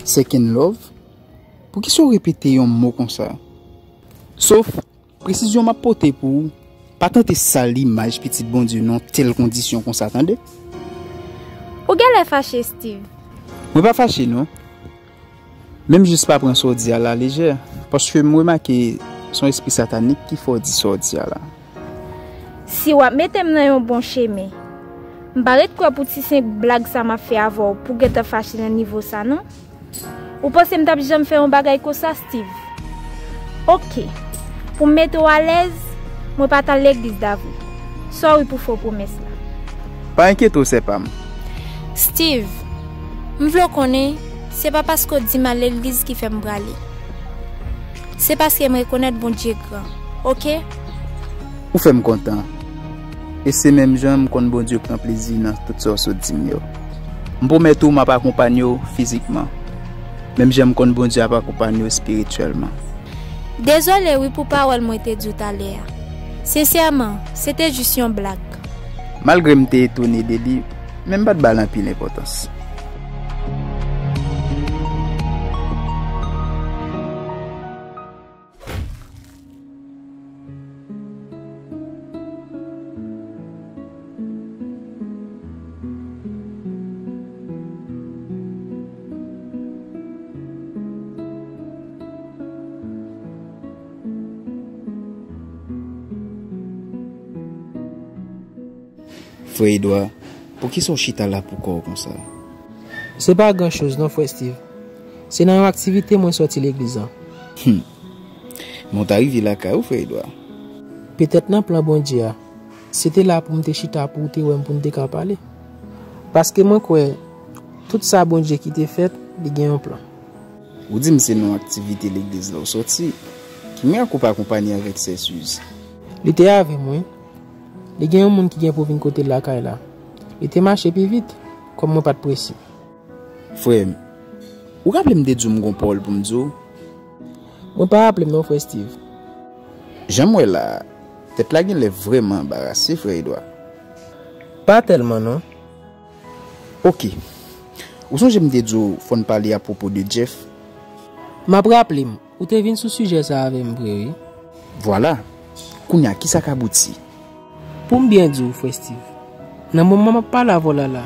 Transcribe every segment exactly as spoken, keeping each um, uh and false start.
Second love? Poukisa w repete yon mo konsa? Sof, presizyon m ap pote pou ou, pa tante sal imaj pitit Bondye nan tèl kondisyon konsa, tande? Ou genlè fache, Steve. Mwen pa fache, non. Men m jis pa pran sa w di a la lejè, paske m remake se yon espri satanik ki fè w di sa w di a la. Si w ap mete m nan yon bon chemen, m pa ret kwè pou ti senp blag sa m ap fè avè w pou w gentan fache nan nivo sa, non. Ou panse m t ap janm fè yon bagay konsa, Steve? Oke. Pou m mete w alèz, mwen pa t al legliz davou. Sorry pou fo pwomès la. Pa enkyete w, sè pa m. Steve, m vle w konnen, se pa paske w di m al legliz ki fè m prale. Se paske m rekonèt Bondye gran, oke? Ou fè m kontan. E se menm jan m konn Bondye pran plezi nan tout sa w sot di m yo. M pwomèt ou m ap akonpanye w fizikman, menm jan m konn Bondye ap akonpanye w espirityèlman. Dezole wi pou pawòl mwen te di w talè a. Sensèman, se te jis yon blag. Malgre m te etone de li, men m pa t ba l anpil enpòtans. Frè Edwa, poukisa w chita la pou kò w konsa? Se pa gran choz non, frè Steve. Se nan yon aktivite mwen sòti legliz lan. Hum. Men w ta rive lakay ou, frè Edwa. Petèt nan plan Bondye a, se te la pou m te chita pou w te wè m pou n te ka pale. Paske mwen kwè, tout sa Bondye kite fèt, li gen yon plan. Ou di m se nan yon aktivite legliz la w sòti. Ki mirak ou pa akonpanye avèk sè Suze? Li te avè m, wi. Li gen yon moun ki gen pou vin kote l lakay la. Li te mache pi vit, kòm mwen pa t prese. Frè m, ou raple m te di w m gon pawòl pou m di w? Mwen pa raple m non, frè Steve. Jan m wè la a, tèt la genlè vrèman anbarase, frè Edwa. Pa tèlman non. Oke. Ou sonje m te di w fò n pale apwopo de Jeff? M ap raple m, ou te vin sou sijè sa avè m vre wi. Vwala. Kounye a, kisa k abouti? Pou m byen di w, frè Steve, nan moman m ap pale avè w la la,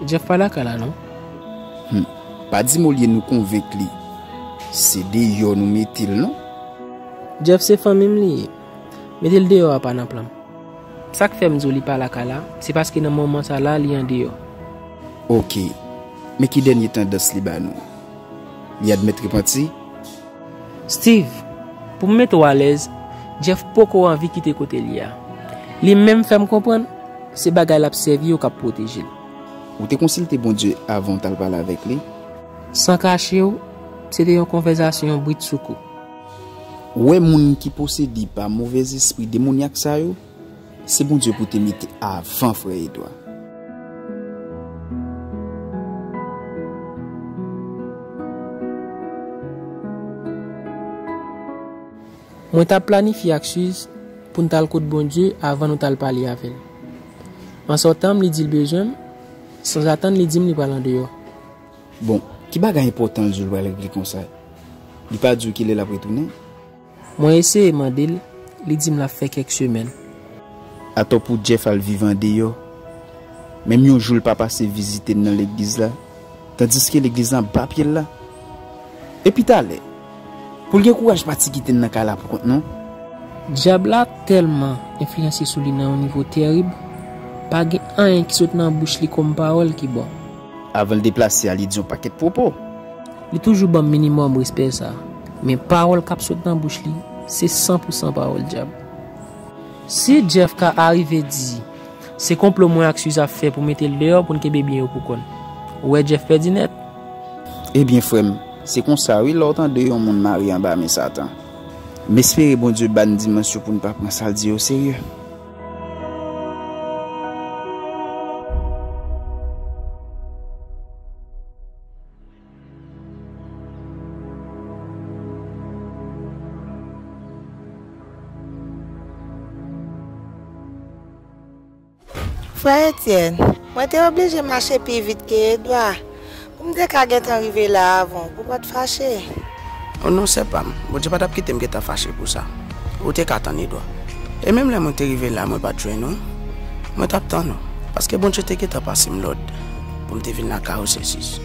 Jeff pa lakay la non. Hum, pa di m olye nou konvenk li, se deyò nou mete l non. Jeff se fanmi m li ye. Mete l deyò a pa nan plan m. Sa k fè m di w li pa lakay la, se paske nan moman sa la li andeyò. Oke. Men ki dènye tandans li ba nou? Li admèt repanti? Steve, pou m mete w alèz, Jeff poko anvi kite kote l ye a. Li menm fè m konprann se bagay l ap sèvi yo k ap pwoteje l. Ou te konsilte Bondye avan w t al pale avèk li? San kache w, se te yon konvèzasyon britsoukou. Ou wè moun ki posede pa movèzespri demonyak sa yo, se Bondye pou te mete avan, frè Edwa. Mwen t ap planifye ak Suze pou n t al kot Bondye avan nou t al pale avè l. An sòtan m, li di l bezwen m, sanzatann li di m li pral andeyò. Bon, ki bagay enpòtan l di w l pral regle konsa? Li pa di w kilè l ap retounen? Mwen eseye mande l, li di m l ap fè kèk semèn. Atò pou Jeff al viv andeyò. Menm yon jou l pa pase vizite n nan legliz la, tandiske legliz la anba pye l la. Epi talè, pou l gen kouraj pati kite n nan kay la poukont nou. Dyab la tèlman enfliyanse sou li nan yon nivo tèrib, pa gen anyen ki sot nan bouch li kòm pawòl ki bon. Avan l deplase a, li di yon pakèt pwopo. Li toujou ban m minimòm respè sa, men pawòl k ap sot nan bouch li, se san pou san pawòl dyab. Si Jeff ka arive di, se konplo mwen ak Suze ap fè pou mete l deyò pou n kenbe byen yo pou kò n, ou wè Jeff pèdi nèt. Ebyen, frè m, se konsa wi, lè w tande yon moun mare anba men Satan. M espere Bondye ba n dimansyon pou n pa pran sa l di yo serye. Frè Etienne, mwen te oblije mache pi vit ke Edwa. Pou m te ka gentan rive la avan w, pou w pa t fache. O non, sè pa m, Bondye pa t ap kite m gentan fache pou sa. Ou te ka tann Edwa. E menm lè mwen te rive la, mwen pa t jwenn ou, mwen t ap tann ou. Paske Bondye te gentan pase m lòd pou m te vin lakay ou, sè Siz.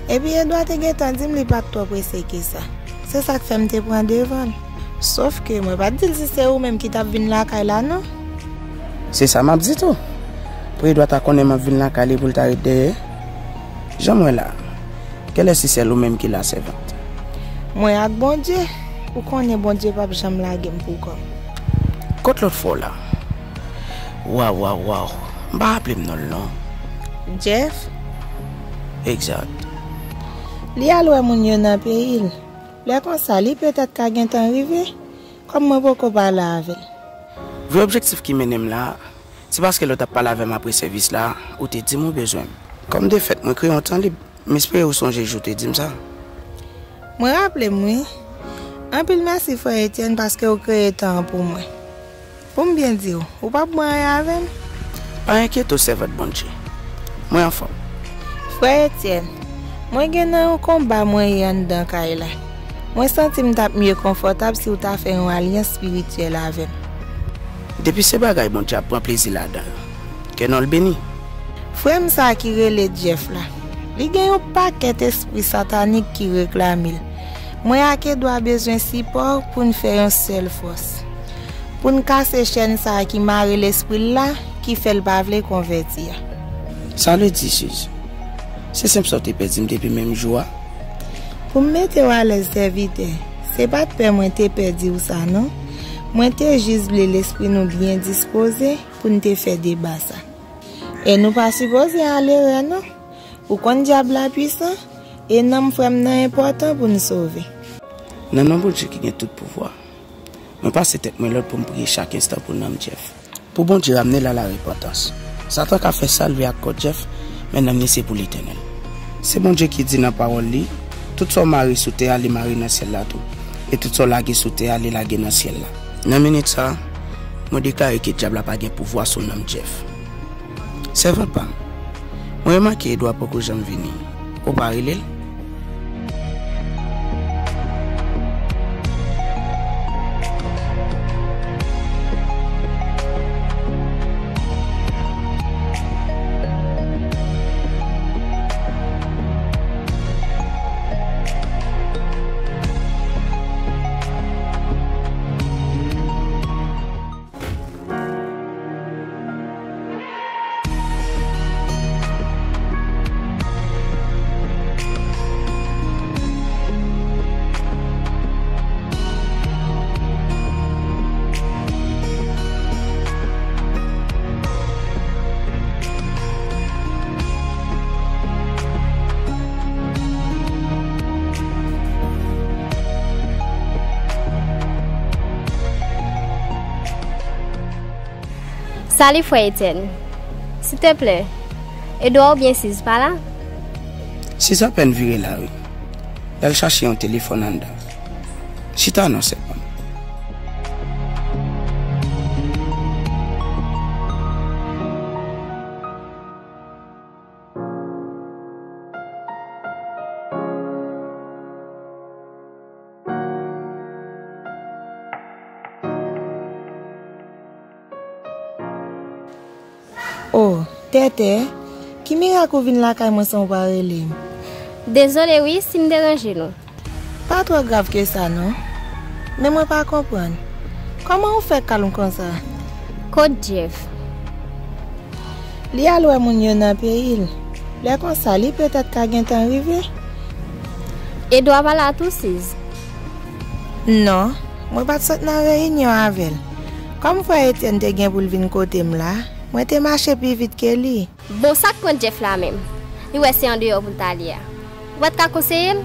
Epi Edwa te gentan di m li pa t twò prese ke sa. Se sa k fè m te pran devan l. Sòf ke mwen pa t di l si se ou menm ki t ap vin lakay la, non. Se sa m ap di tou. Pou Edwa ta konnen m ap vin lakay li pou l ta ret dèyè. Jan m wè la, genlè se sèl ou menm ki la, sèvant. Mwen ak Bondye, ou konnen Bondye p ap janm lage m pou kò m. Kot lòt fwa w la? Waw, waw, waw. M pa raple m non l non. Jeff? Egzat. Li al wè moun yo nan peyi l. Lè konsa, li petèt ka gentan rive, kòm mwen poko pale avè l. Vrè objektif ki mennen m la, se paske lè w t ap pale avè m apre sèvis la, ou te di m ou bezwen m. Kòm defèt, mwen kreye yon tan lib. M espere ou sonje jou w te di m sa. Mwen raple m, wi. Anpil mèsi, frè Etienne, paske w kreye tan an pou mwen. Pou m byen di w, ou p ap bwè anyen avè m? Pa enkyete w, sèvant Bondye. Mwen anfòm. Frè Etienne, mwen gen nan yon konba mwen ye anndan kay la. Mwen santi m t ap mye konfòtab si w ta fè yon alyans espirityèl avè m. Depi se bagay Bondye ap pran plezi ladan yo, ke non l beni. Frè m sa a ki rele Jeff la, li gen yon pakèt espri satanik ki reklame l. Mwen ak Edwa bezwen sipò pou n fè yon sèl fòs. Pou n kase chèn sa a ki mare lespri l la, ki fè l pa vle konvèti a. Sa vle di, Siz, se senp sa w te pèdi m depi menm jou a? Pou m mete w alèz, sèvitè, se pa t pè mwen te pèdi w sa non. Mwen te jis vle lespri nou byen dispoze pou n te fè deba sa. E nou pa sipoze al erè non. Ou konn dyab la pwisan, e nanm frè m nan enpòtan pou n sove. Nan non Bondye ki gen tout pouvwa, mwen pase tèt mwen lòd pou m priye chak enstan pou nanm Jeff. Pou Bondye ramne l a larepantans. Satan ka fè sa l vle ak kò Jeff, men nanm li se pou Letènèl. Se Bondye ki di nan pawòl li, tout sa w mare sou tè a, li mare nan syèl la tou, e tout sa w lage sou tè a, li lage nan syèl la. Nan minit sa a, mwen deklare ke dyab la pa gen pouvwa sou nanm Jeff. Sèvant pa m, mwen remake Edwa poko janm vini. Ou pa rele l? Sali, frè Etienne. Silteplè, Edwa oubyen Siz pa la? Siz apèn vire la, wi. L al chache yon telefòn anndan. Chita non, sèvant. O, Tètè, ki mirak ou vin lakay mwen san w pa rele m? Dezole wi si m deranje nou. Pa twò grav ke sa non. Men mwen pa konprann. Kòman ou fè kalm konsa? Kot Jeff? Li al wè moun yo nan peyi l. Lè konsa, li petèt ka gentan rive. Edwa pa la tou, Siz? Non, mwen pa t sot nan reyinyon avè l. Kòm frè Etienne te gen pou l vin kote m la, mwen te mache pi vit ke li. Bon, sa k pran Jeff la menm? Li wè se andeyò pou l t ale a. Ou pa t ka konseye l?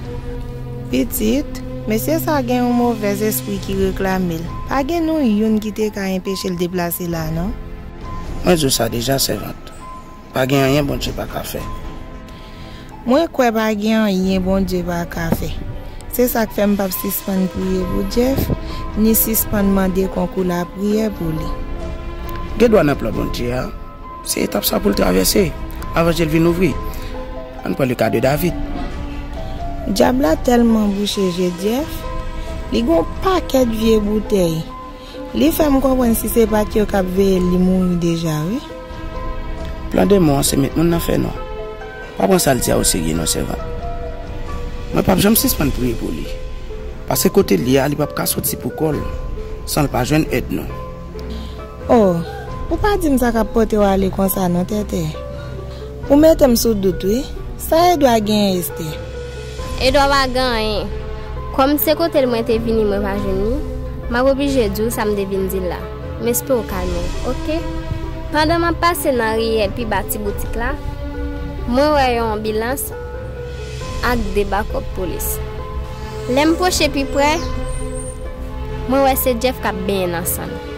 Pitit, mesye sa a gen yon movèz espri ki reklame l. Pa gen nou youn ki te ka enpeche l deplase la, non. Mwen di w sa deja, sèvant. Pa gen anyen Bondye pa ka fè. Mwen kwè pa gen anyen Bondye pa ka fè. Se sa k fè m p ap sispann priye pou Jeff, ni sispann mande konkou lapriyè pou li. Gen dwa nan plan Bondye a, se etap sa pou l travèse, avan je l vin ouvri. Ann pran le ka de David. Dyab la tèlman bouche je Jeff, li gon pakèt vye boutèy. Li fè m konprann si se pa t yo k ap veye l, li mouri deja, wi. Plan demon an se met moun nan fènwa. Pa pran sa l di a oserye non, sèvant. Mwen p ap janm sispann priye pou li. Paske kote l ye a, li p ap ka soti pou kò l san l pa jwenn èd nou. Oh, ou pa di m sa k ap pote w ale konsa non, Tètè. Ou mete m sou dout, wi. Sa Edwa genyen, Estè? Edwa pa gen anyen. Kòm se kote l mwen te vini, mwen pa jwenn li, m ap oblije di w sa m te vin di l la. M espere w kalme w, oke? Pandan m ap pase nan riyèl pi ba ti boutik la, mwen wè yon anbilans ak de bakòp polis. Lè m pwoche pi pre, mwen wè se Jeff k ap benyen nan san l.